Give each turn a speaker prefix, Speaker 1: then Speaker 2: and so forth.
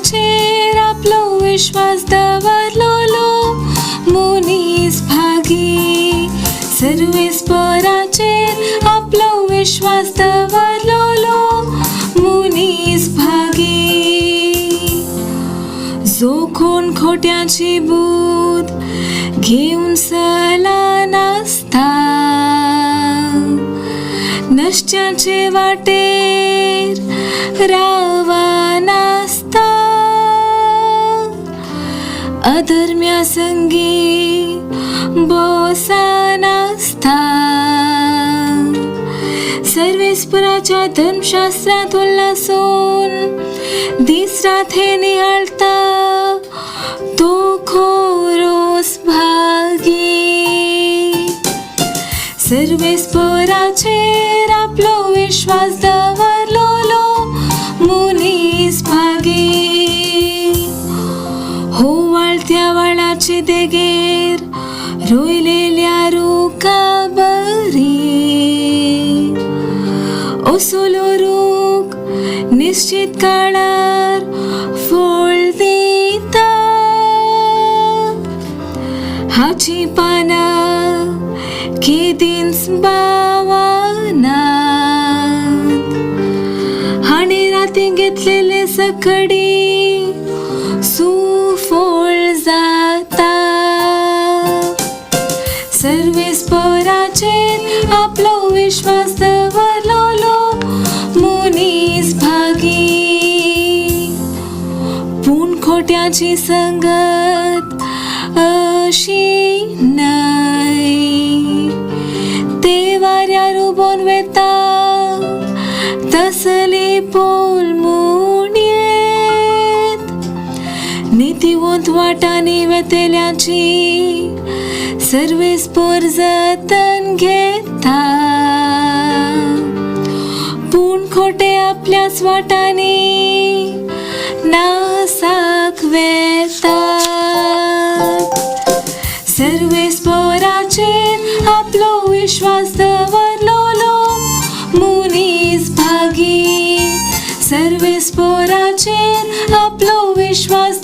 Speaker 1: सर्वेस्पराचेर आपलो विश्वास दवरलोलो मनीस भागी. सर्वेस्पराचेर आपलो विश्वास दवरलोलो मनीस भागी. जो कोण खोट्याची बूद घेवन सला नासता, नश्ट्याचे वाटेर रावा नासता, अधर्म्या संगी बोसा नासता, सर्वेस्पराच्या धर्मशास्त्रांत उल्लासून दीस रात हे निहाळता तो खोरोस भागी. सर्वेस्पराचेर आपलो विश्वास दवरलोलो मनीस भागी. हो वाळत्या वाळाचे देगेर रोयलेल्या रुखा बरी, असलो रूख निश्चित काळार फळ दिता, हाची पानां केदींच बावनात, हाणें राती घेतलेले सकडी सुफळ जाता. सर्वेस्पराचेर आपलो विश्वास दवरलोलो मनीस भागी. पूण खोट्याची संगत अशी न्हय, ते वाऱ्यार उबोन वेता तसली पोल म्हणयेत. नितीवंत वाटांनी वेतेल्याची सर्वेस्पर जतन घेता, पूण खोटे आपल्याच वाटांनी नासाक वेतात. सर्वेस्पराचेर आपलो विश्वास दवरलोलो मनीस भागी. सर्वेस्पराचेर आपलो विश्वास